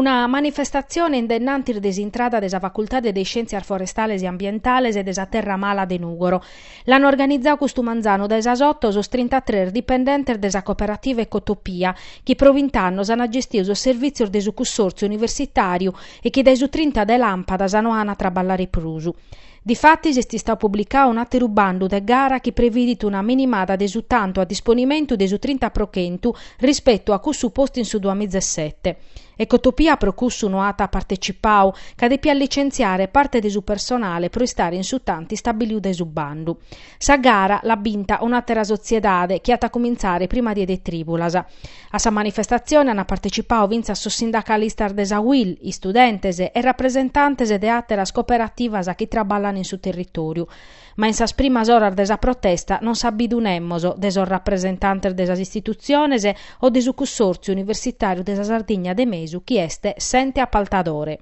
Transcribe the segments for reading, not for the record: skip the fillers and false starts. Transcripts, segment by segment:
Una manifestatzione in dennantis de s'intrada de sa Facultade de Iscièntzias Forestales e Ambientales de sa Terra Mala de Nùgoro. L'an organizadu custu manzanu dae sas oto sos trintatres dipendentes de sa cooperativa Ecotopia, chi pro bint'annos an gestidu sos servìtzios de su cussòrtziu universitàriu e chi dae su trinta de làmpadas no an a traballare prus. Difatis est istadu publicadu un'àteru bandu de gara chi previdit una minimada de su tantu a disponimentu de su trinta pro chentu rispetu a cussu postu in su duamizesete. Ecotopia pro cussu no at partecipadu ca depiat licentziare parte de su personale pro istare in su tantu istabilidu dae su bandu. Sa gara l'at binta un'àtera sotziedade chi at a cumintzare prima die de trìbulas. A sa manifestatzione ant partecipadu fintzas sos sindacalistas de sa Uil, istudentes e rapresentantes de àteras cooperativas chi traballan in su territòriu. Ma in sas primas oras de sa protesta non s'at bidu nemos de sos rapresentantes de sas istitutziones o de su Cussòrtziu Universitàriu de sa Sardigna de Mesu chi est s'ente apaltadore.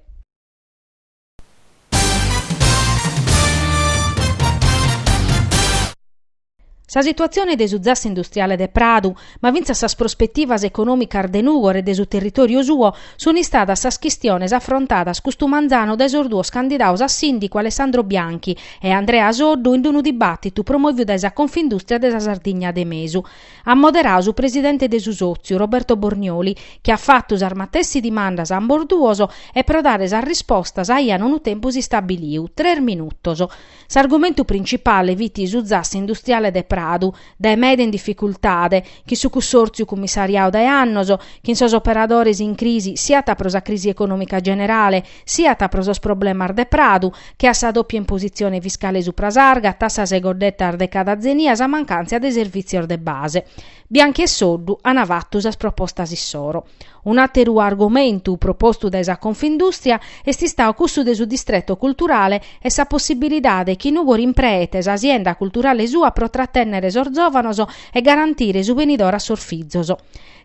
Sa situatzione de su zassu industriale de Pradu, ma fintzas sas prospetivas econòmicas de Nùgoro e de su territòriu suo, sunt istadas sas chistiones afrontadas custu manzanu dae sos duos candidados a sìndicu Alessandro Bianchi e Andrea Soddu in unu dibàtitu promòvidu dae sa Confindustria de sa Sardigna de Mesu. At moderadu su presidente de su sòtziu, Roberto Bornioli, chi at fatu sas matessi dimandas a ambos duos e pro dare sas rispostas aian unu tempus istabiliu, tres minutos. S'argumentu principale fit su zassu industriale de Pradu, dae meda in dificultade, chin su cussòrtziu cummissariadu dae annos, chin sos operadores in crisi siat pro sa crisi econòmica generale, siat pro sos problemas de Pradu, che a sa dòpia impositzione fiscale supra s'arga, tassas e goddetas de cada zenia, sa mancàntzia de servìtzios de base. Bianchi e Soddu an fatu sas propostas issoro. Un'àteru argomentu propostu dae sa Confindustria est istadu cussu de su distreto culturale e sa possibilidade chi Nùgoro impreet sa sienda culturale sua pro tratènnere sos zòvanos e garantire su benidore a sos fizos.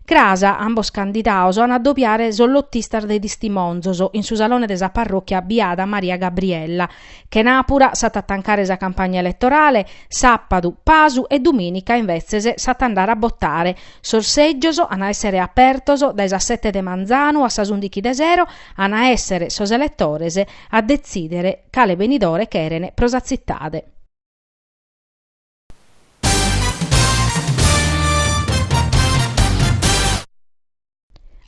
Cras, ambos candidados an a adobiare sos lotistas de distimonzos in su salone de sa parròchia Biada Maria Gabriella. Chenàpura s'at a tancare sa campagna eletorale, sàpadu, pasu e dumìnica invetzes s'at a andare a botare. Sos sègios an a èssere apertos dae sas sete de manzanu a sas ùndichi de sero, an a èssere sos eletores a detzìdere cale benidore cheren pro sa tzitade.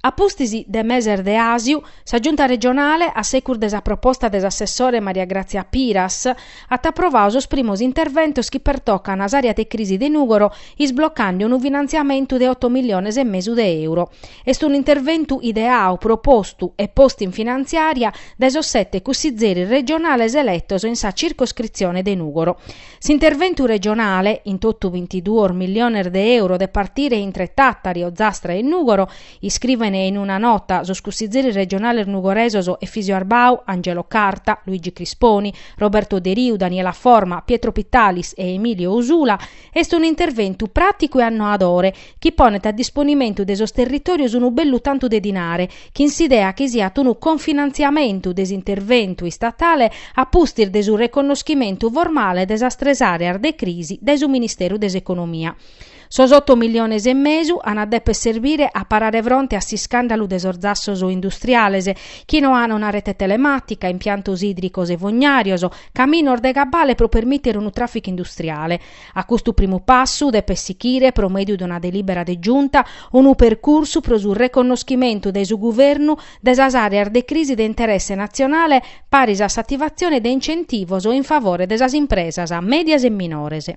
A pustis de meses de àsiu, sa Giunta regionale, a segus de sa proposta de s'assessore Maria Grazia Piras, at aprovadu sos primos interventos chi pertocan s'àrea de crisi de Nùgoro isblocande unu finantziamentu de oto milliones e mesu de euro. Est un'interventu ideadu, propostu e postu in finantziària dae sos sete cussizeris regionales eletos in sa circoscritzione de Nùgoro. S'interventu regionale, in totu bintiduos milliones de euro de partire intre Tàtari, Ozastra e Nùgoro, iscrivene in una nota sos cussizeris regionales nugoresos Efisio Arbau, Angelo Carta, Luigi Crisponi, Roberto Deriu, Daniela Forma, Pietro Pittalis e Emilio Usula, est un'interventu pràticu e annoadore chi ponet a disponimentu de sos territòrios unu bellu tantu de dinare, chin s'idea chi siat unu confinantziamentu de s'interventu istatale a pustis de su reconnoschimentu formale de sas tres àreas de crisi dae su Ministeru de s'Economia. Sos oto milliones e mesu an a deper serbire a parare fronte a s'iscàndalu de sos zassos industriales, chi no an una rete telemàtica, impiantos ìdricos e fognàrios, caminos de cabale pro permìtere unu tràficu industriale. A custu primu passu depet sichire, pro mèdiu de una delìbera de Giunta, unu percursu pro su reconnoschimentu dae su Guvernu de sas àreas de crisi de interesse natzionale paris a s'ativatzione de incentivos in favore de sas impresas mèdias e minores.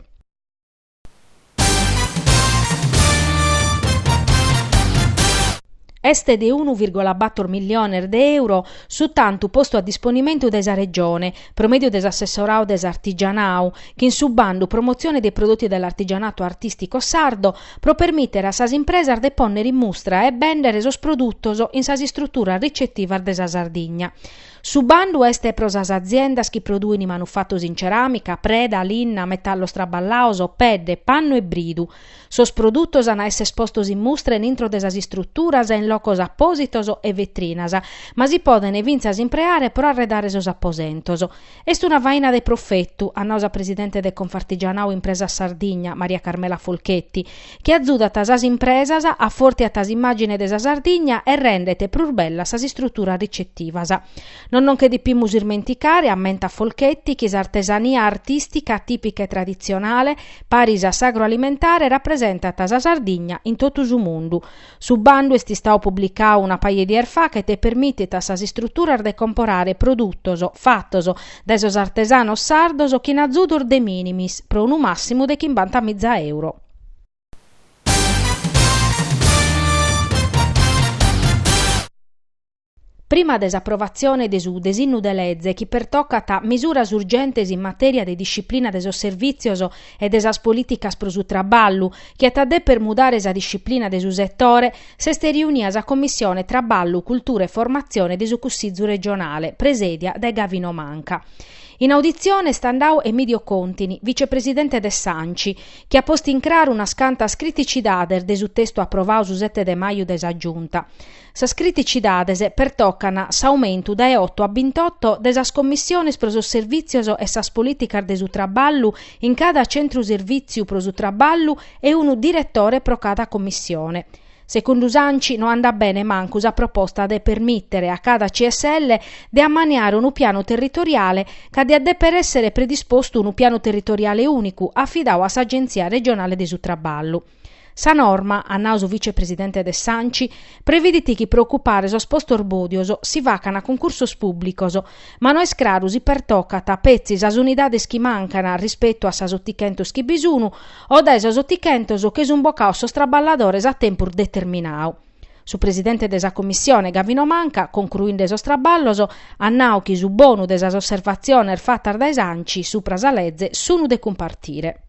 Est de unu vìrgola bator milliones de euro su tantu postu a disponimentu dae sa Regione, pro mèdiu de s'assessoradu de s'Artigianau, chin su bandu Promozione dei prodotti dell'artigianato artistico sardo, pro permìtere a sas impresas de pònnere in mustra e bèndere sos produtos in sas istruturas ricetivas de sa Sardigna. Su bandu est pro sas aziendas chi produin manufatos in ceràmica, preda, linna, metallos traballados, pedde, pannu e bridu. Sos produtos an a esser postos in mustra in intro de sas istruturas e in. locos apòsitos e vetrinas, ma si podent fintzas impreare pro arredare sos aposentos. Est una faina de profetu, at nau sa presidente de Confartigianau Impresas Sardigna, Maria Carmela Folchetti, chi azudat sas impresas, afòrtiat s'immàgine de sa Sardigna e rendet prus bellas sas istruturas ricetivas. Non nos nche depimus ismenticare, ammentat Folchetti, chi s'artesania artìstica tìpica e traditzionale, paris a s'agroalimentare, rapresentat sa Sardigna in totu su mundu. Su bandu est istadu publicadu una paja 'e dies faghet e permitit a sas istruturas de comporare produtos fatos dae sos artesanos sardos chin azudos de minimis pro unu màssimu de chimbantamiza euro. Prima de s'aprovatzione de su desinnu de leze chi pertocat misuras urgentes in matèria de disciplina de sos servìtzios e de sas polìticas pro su traballu, chi at a deper mudare sa disciplina de su setore, s'est riunia sa Commissione Traballu, Cultura e Formatzione de su Cussizu regionale, presèdia dae Gavino Manca. In auditzione est andadu Emidio Contini, vicepresidente de s'Anci, chi at postu in craru unas cantas criticidades de su testu aprovadu su sete de maju dae sa Giunta. Sas criticidades pertocan s'aumentu dae oto a bintoto de sas commissiones pro sos servìtzios e sas polìticas de su traballu in cada centru servìtziu pro su traballu e unu diretore pro cada commissione. Segundu s'Anci no andat bene mancu sa proposta de permìtere a cada CSL de ammaniare unu pianu territoriale ca diat dèpere èssere predispostu unu pianu territoriale ùnicu afidadu a s'Agentzia regionale de su traballu. Sa norma, at nau su vicepresidente de s'Anci, previdit chi pro ocupare sos postos bòdios si facan cuncursos pùblicos, ma no est craru si pertocat petzi sas unidades chi mancan rispetu a sas otichentos chi bi sun o dae sos otichentos che sun bocaos sos traballadores a tempus determinau. Su presidente de sa Commissione, Gavino Manca, concruinde sos traballos, at nau chi su bonu de sas osservatziones fatas dae s'Anci supra sa leze sun de cumpartire.